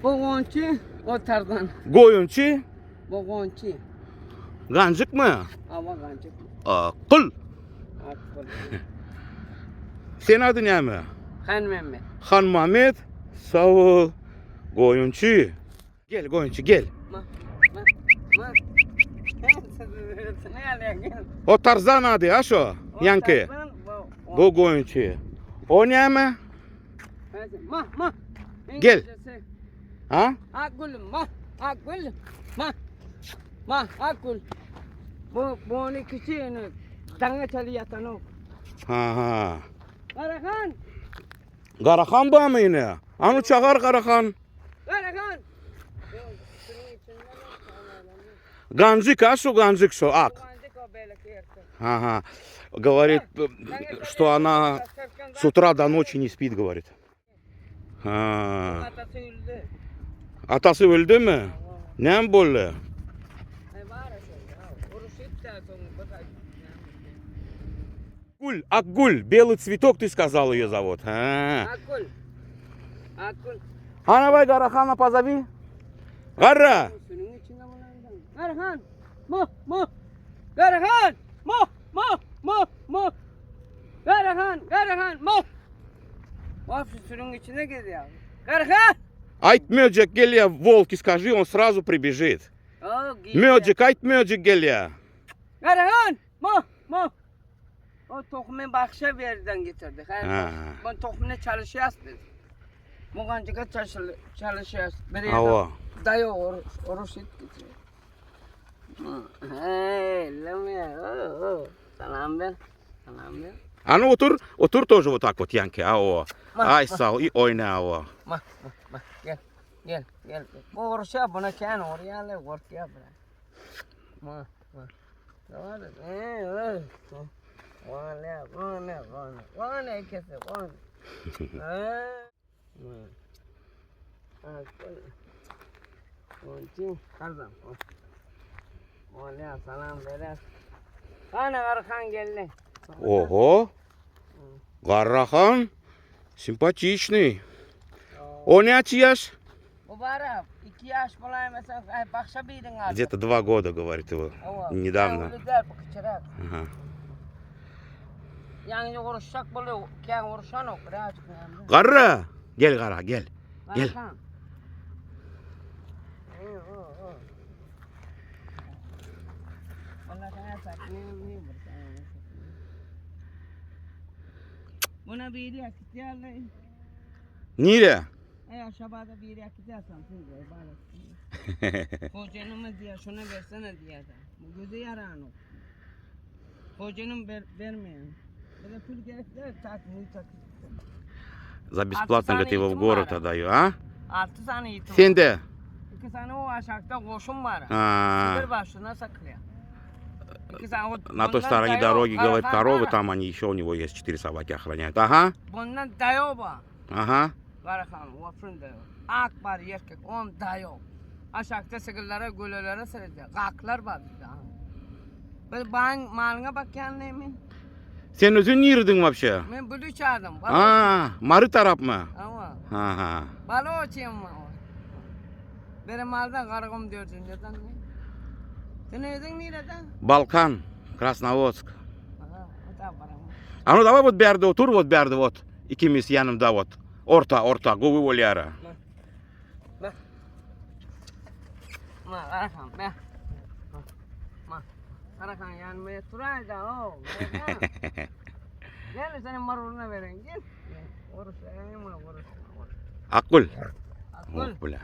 Bu goňçy, o Tarzan. Goýunçy? Bu goňçy. Ganjykmy? Awa ganjyk. Akyl. Akyl. Sen adı näme? Han Mehmet. Han Mehmet. Sag bol. Goýunçy. Gel goýunçy gel. Ma. Ma. Ma. O Tarzan ady ha şo. Ýaňky. Bu goýunçy. O näme? Ma, ma. Gel. Ha? Akgül, ma. Akgül, ma. Ma, Akgül. Bu, bu onu küçüğünü. Dana çalı yatan o. Ha ha. Karahan. Garahan barmy ýene? Anu çagar Garahan. Karahan. Ganjyk ha şu ganjyk şu ak. Ага. Говорит, что она с утра до ночи не спит, говорит. Ha. Atasy öldi. Atasy öldümi? Näme boldy? Gül, Akgül, белый цветок ты сказал ее зовут. Ha. Akgül. Akgül. Hana bay Garahana позови. Garra. Sürüň içinde bolandan. Garahan. Mo, mo. Garahan. Mo, mo, mo, mo. Garahan, Garahan, mo. Wah, şu sürüň içine girýär. Garahan. Aýt möjek gelýä, волки скажи, он сразу прибежит. Oh, girýär. Möjek, aýt möjek gelýä. Garahan, mo, mo. O tohumy bagşa berden getirdi. Ha. Bu tohumyny çalyşýas biz. Muganjyga çalyşýas. Bir Hawa. Daýy oruş etdi. Hey, leme. Salam ber. Salam ber. A nu otur, otur тоже вот так вот, ýaňky, a o. Aý sal, i oýna o. Ma, ma, ma. Gel. Gel, gel. Bu uruşa buna kän urýarlar, gorkýar buna. Ma, ma. Doğru. Ee, ee. Vana, vana, vana. Vana ikisi, vana. Ee. Bolýar, salam berer. Hany Garhan geldi. Oho. Garrahan simpatiçnyý. O näçe ýaş? Bu bara 2 ýaş bolaýmasa, aý bagşa biriň aldy. Где-то 2 года, говорит его. Недавно. Uly däl bu kiçiräk. Aha. Ýaňy uruşjak bolýar, kän uruşanok, birazjyk näme. Garra, gel Gara, gel. Gel. Garhan. Buna biri äkitýärler. Nire? Eý Aşgabada biri äkitýärsen sen goý bala. Hojanymyz diýýär şuna bersene diýýär. Bu göze ýaranok. Hojanym ber bermeýär. Bize pul gerek däl, tak muý tak. За бесплатно, говорит, его в город отдаю, а? Alty sany itim. Sende? Iki sany o aşakda goşum bar. А, Bir bar şuna saklaýar. Iki sany o На той bundan стороне daýaw, дороги, говорит, Garahan коровы bar. там, они еще у него есть, четыре собаки охраняют. Ага, Bundan daýaw bar. ага. Garahan, wapşyn daýaw. Ak bar erkek, on daýaw. Aşakda sygyrlara, gölelere seredýär. Gaklar bar bizde. Biz baň malyňa bakýan men. Sen özüň nirediň вообще? Men bülüç adam. A, Mary tarapmy? Hawa. Aha. Baloçym. Biri maldan Garagum dördünjiden. Sen özüň nireden? Balkan, Krasnowodsk. Aha, o da baram. A nu dawaj вот bärde otur, вот bärde вот. Ikimiz ýanymda вот. Orta, orta, gowy bolýar. Ma, Garahan, be. Ma. Garahan ýanyma turaýda, o. Gel seni maruruna beren, gel. Oruç, ey, oruç. Akgül. Akgül. Oh, bile.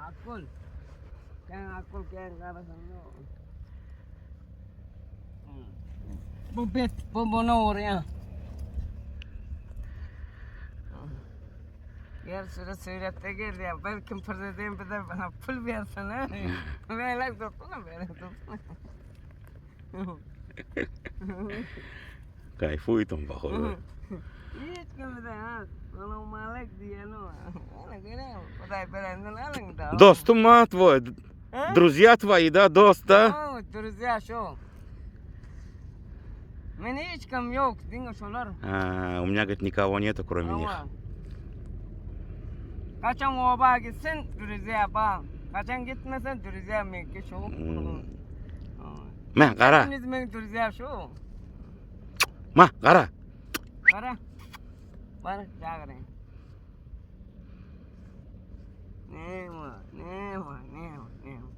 Akgül. Sen Akgül gel Garahan. Bu bet, bu buna uğrayan. Gel şurada surette gel ya. Belki prezident bize bana pul versene. Böyle tutsana, böyle tutsana. Кайфует он, походу. Hiç kimse ha. Bana malek diyeni var. Ona göre Hudaý berenden alyň da. Dostum ma твой, Ha? друзья твои, да, dost, да? Oh, друзья şo. Men hiç kim ýok, diňe şolar. А, у меня, говорит, никого нету, кроме них. Hawa. Kaçan oba gitsin, dürüzýä ba. Kaçan gitmesen dürüzýä meňki şu. Mä, gara. Biz men dürüzýä şu. Ma, gara. Gara. Bar, çagyryn. Ne var, ne var, ne var, ne var.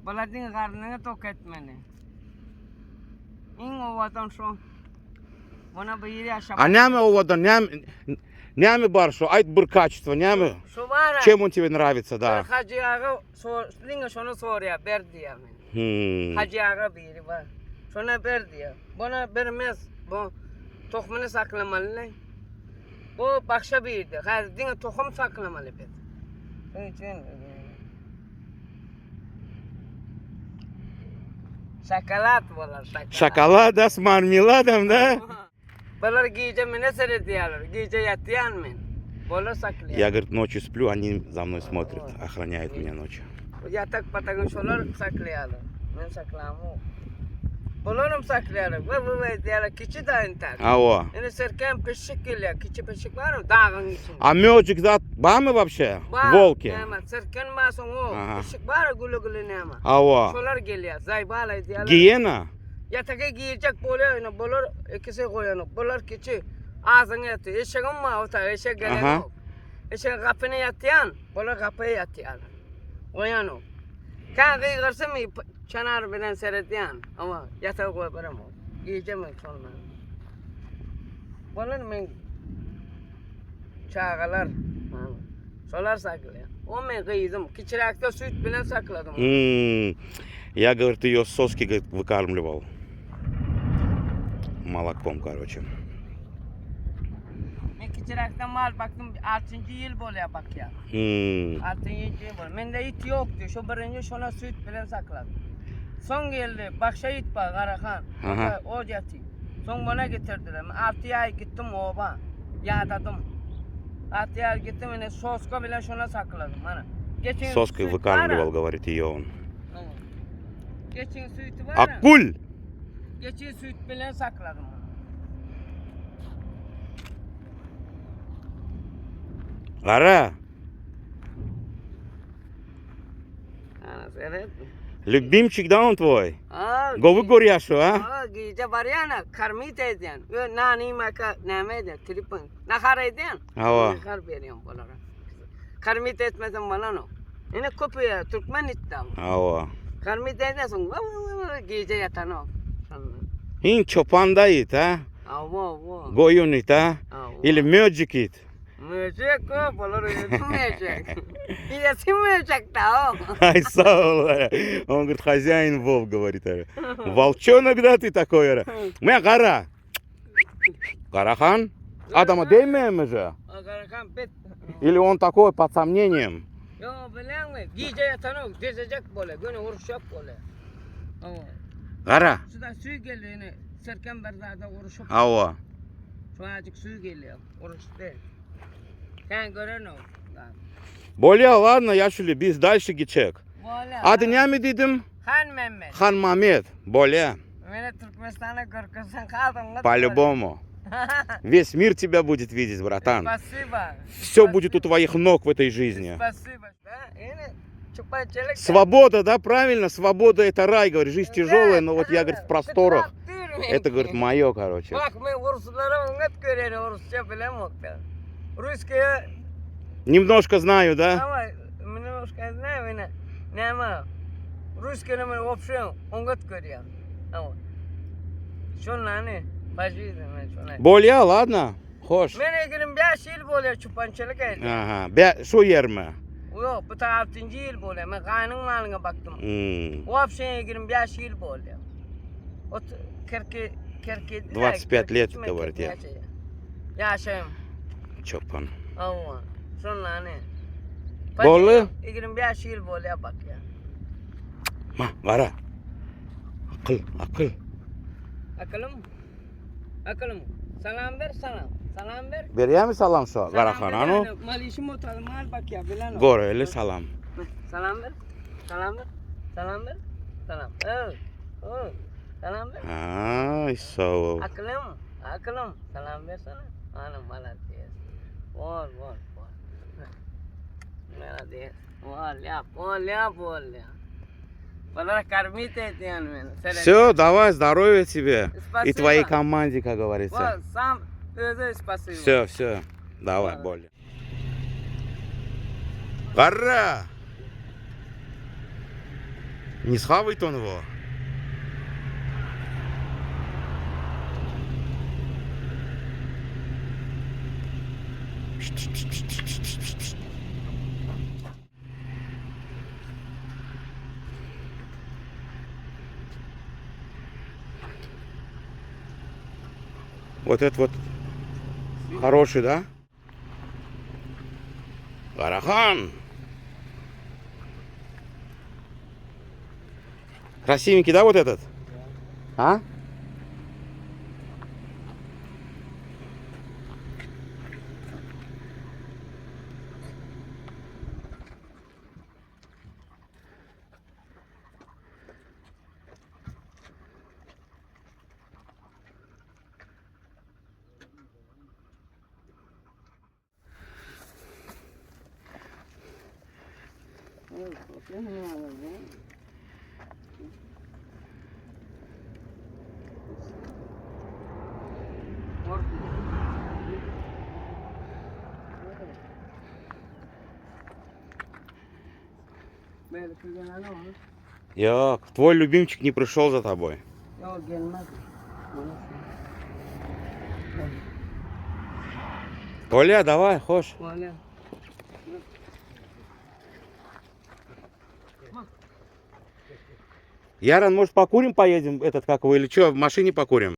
Bular diňe garnyňy tok etmeli. Iň owadan şu. Buna bir ýaşap. A näme owadan, näme näme bar şu? Aýt bir kaçestvo, näme? Şu bar. Чем он тебе нравится, да? Hajy aga so, diňe şony sorýar, ber diýýär men. Hmm. Hajy aga biri bar. Şona ber diýýär. Buna bermez. Bu tohumyny saklamaly. Bu başga birdi. Häzir diňe tohum saklamaly biz. Şonuň üçin Şokolad bolar, şokolad. Şokolad, da, s marmeladом, da? Bular gije mene seredýärler. Gije ýatýan men. Bolar saklaýar. Я, говорит, ночью сплю, они за мной смотрят, охраняют меня ночью. Ýatak patagyny şolar saklaýarlar. Men saklamok. Bularam saklaýarlar. We we we diýýärler. Kiçi da entäk. Awa. Indi serkem pişik gelýär. Kiçi pişik bar dagyň içinde. A möjek zat barmy вообще? Bar, Волки. Näme, serken bar soň o. Aha. Pişik bar güle-güle näme. Awa. Şolar gelýär. Zaýbal aýdýarlar. Giena. Ýataka girjek bolýar ýöne bular ikisi goýanok. Bular kiçi. Azyň eti. Eşegim bar o taý eşek gelenok. Eşek gapyna ýatýan, bular gapyya ýatýarlar. Goýanok. Kä gygyrsam çanar bilen seredýän. Ama ýataga goýup beremok. Gije men şonda. Bular men çagalar. Şolar saklaýar. O men gyzym. Kiçiräkde süýt bilen sakladym. М, Я, говорит, ее с соски, говорит, выкармливал. Молоком, короче. Men kiçiräkde mal bakdym. 6-njy ýyl bolýar bakýar. М, 6-njy ýyl bol. Mende it ýokdy. Şo birinji şona süýt bilen sakladym. Soň geldi. Başga it bar, Garahan. Aha. O ýaty. Soň bana getirdiler. Men 6 aý gitdim oba. Ýadadym. 6 aý gitdim ine soska bilen şona sakladym. Mana. Geçen Соской süýt выкармливал, bar. говорит, ее он. Geçen süýti bar. Акуль! Geçen süýt bilen sakladym. Gara! Ana seret. Любимчик, да, он твой? Aa, Gowy görýär şu, a? Aa, gije barýan, karmit edýän. Ö nany maka näme edýän? Tripin. Nahar edýän. Hawa. Nahar berýän bulara. Karmit etmesem bolanok. Ine köpüýär, türkmen itdi. Hawa. Karmit edýänsoň, gije ýatanok. Şonda. Iň çopan da it, a? Hawa, hawa. Goýun it, a? Hawa. Или möjek it? Möjek o, bular özi möjek. Ýesi möjek da o. Ay, sag bol. Он говорит, хозяин волк, говорит. Волчонок, да, ты такой? Мә, gara. Garahan? Adama degmeýärmi же? Garahan bet. Или он такой под сомнением? Ýo, bilýäňmi? Gije ýatanok, dezejek bolýar, göni uruşjak bolýar. Hawa. Gara. Şuda suw geldi ine, serken bir zada uruşup. Hawa. Şu azıcık suw gelýär, uruşdy. Sen gören o. Bolýa, ладно, ýaşuly, biz дальше gitjek. Bolýa. Ady näme diýdim? Han Mehmet. Han Mamet. Bolýa. Meni Türkmenistana görkezsen kaldyň. По-любому. Весь мир тебя будет видеть, братан. Спасибо. Все будет у твоих ног в этой жизни. Спасибо. Да, ine çopançylyk. Свобода, да, правильно? Свобода это рай, говорит, жизнь тяжелая, но вот я, говорит, в просторах. Это, говорит, мое, короче. Bak men ruslara oňat görýän, rusça bilemok da. Rusça Немножко знаю, да? Ama немножко знаю, ine näme? Rusça men вообще oňat görýän. Ama Şonlany по жизни men şona. Bolýa, ладно? Hoş. Men 25 ýyl bolýar çopançylyk edýän. Ага. Bä, şu ýermi? Ýok, bu ta 6 ýyl bolýar. Men gaýnyň malyňa bakdym. М, Вообще 25 ýyl bolýar. Ot 40 47 25 лет, говорит, я. Ýaşaýym. Çopan. Awa. Şonlany. Boldy? 25 ýyl bolýar bak ýa. Ma, gara. Akyl, akyl. Akylym. Akylym. Salam ber, salam. Salam ber. Berýärmi salam şu Garahan, anu? Mal işim otaly, mal bak ýa, bilen. Göreli salam. Salam ber. Salam ber. Salam ber. Salam. Öý. Öý. Salam ber. Ay, sag bol. Akylym, akylym. Salam bersene. Ana malades. Bol, bol, bol. Молодец. Bolýa, bolýa, bolýa. Bulara кормить edýän meni. Все, давай, здоровья тебе и Спасибо. твоей команде, как говорится. Bol, sam özi спасибо. Все, все. Давай, bolýa. Garra! Не схавает он его? Вот этот вот хороший, да? Garahan! Красивенький, да, вот этот? А? Belki gelen olur. Ýok, твой любимчик не пришел за тобой. Yok gelmez. Толя, давай, hoş. Böyle. Яран, может, покурим поедем, этот, как его, или что, в машине покурим?